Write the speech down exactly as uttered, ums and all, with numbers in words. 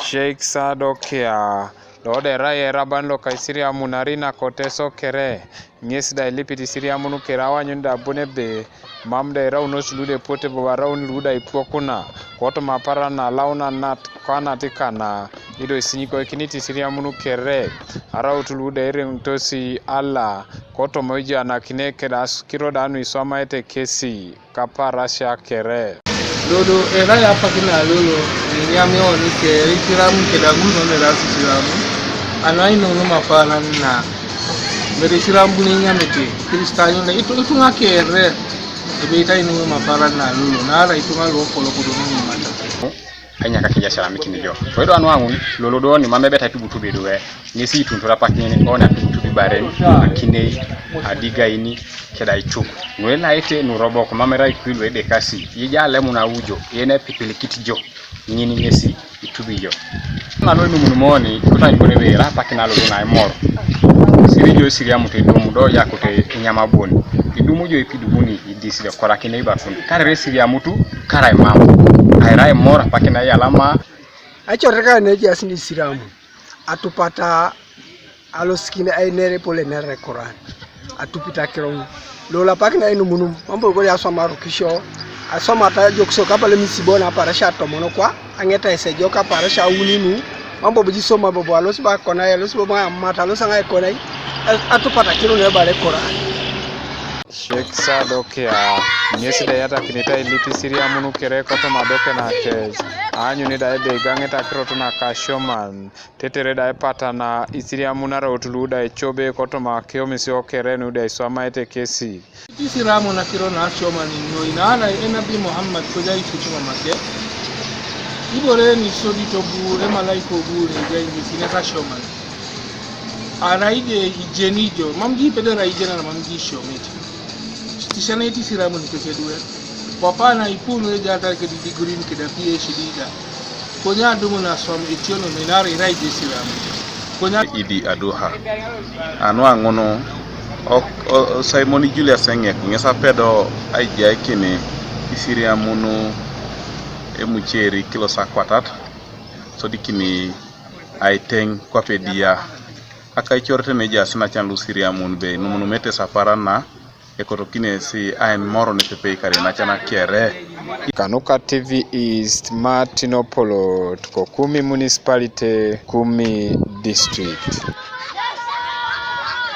Sheikh Sadokia, lo da erai eraban loka Isiriamun arinako Teso kere, ŋes da ilipit Isiriamun kere aanyun da bon ebe mam da eraunos lu da epuote bobo araun lu da ipuokuna, kotoma aparan na alaun anat kanat kana, ido isinyikoikinit Isiriamun kere, araut lu da ereŋitos Allah, kotoma oijanakine keda asukiro da nuiswamaete kesi. Kaparasia kere. Dodo erai apak na lolo, inyamio nike Isiramu keda ŋul mam eras Isiramu, anu ainuŋ mapalan na mere Isiramu buni inyamete Kristayon na itu- ituŋa kere, ebe itai nuŋ mapalan na lolo, naarai ituŋa luopolok do nuŋ mata. Ainyaka kija sialamikini jo. Koido anu aŋun lolo do ni mam ebeta itubutubi duwe. Ŋesi ituntor apak ŋin oni atubutubi baren, akinei, adigaini, keda icuk. Nuelaete nurobok mam erai kwi luedekasi, ija alemun aujo, yen epipilikit jo, ŋin ŋesi itubi jo. Nalo inumunumoni, kutany bon ebe ira apak nalo naimor. Siri jo Isiriamut idum do yakut inyamabon. Idum jo ipidumuni idis jo korakinei bakun. Karere Isiriamutu, karai mam. Aira imor apak na iyalama. Aicoreta ka nejaas ni Isiramu. Atupata alosikin ainer epol ener Koran, atupit akiro ŋun. Lolo apak na inumunum, mam bo kori aswam arukisio, aswamata ejokisio kapala emisibo na aparasia atomon kwa, aŋeta esejok aparasia auni nu, mam bobo ji isoma bobo alosi bo akonai, alosi bobo amat, alosi aŋai akonai, atupata akiro nu ebala Koran. Sheikh Sadokia, ŋes da eyatakinit ailip Isiriamun kere kotoma adoke nakec, aanyuni da ebe igaŋet akirot naka asioman, tetere da epatana Isiriamun araut lu da ecobe kotoma akiomisio kere nu da iswamaete kesi. Isiramun akiro na asioman noi, naarai enabi Muhammad kojai itutumamake, ibore ni isodit obu, emalaika obu nejai ŋesi nes asioman. Arai je ijeni jo, mam ji ipedori aijenan, mam ji isiomit. Tisianait Isiramun kec eduwe. Papa na ipu nu ejatar kede digurin keda PhD da. Konye adumun aswam etiono naarai irai je Isiramun. Konye Idi Aduha. Anu aŋun o, o, o Simon Julius Eŋek ŋes apedo aijaikin Isiriamun emuceri kilos akwatat, sodikini aiteŋ kwape dia. Akaicorete nejaas nacan lu Isiriamun be inumunumete sapara na, ekotokini esi aimor nepepei kare nacan kere. Kanuka TV East, Martin Opolot, ko Kumi Municipality, Kumi District.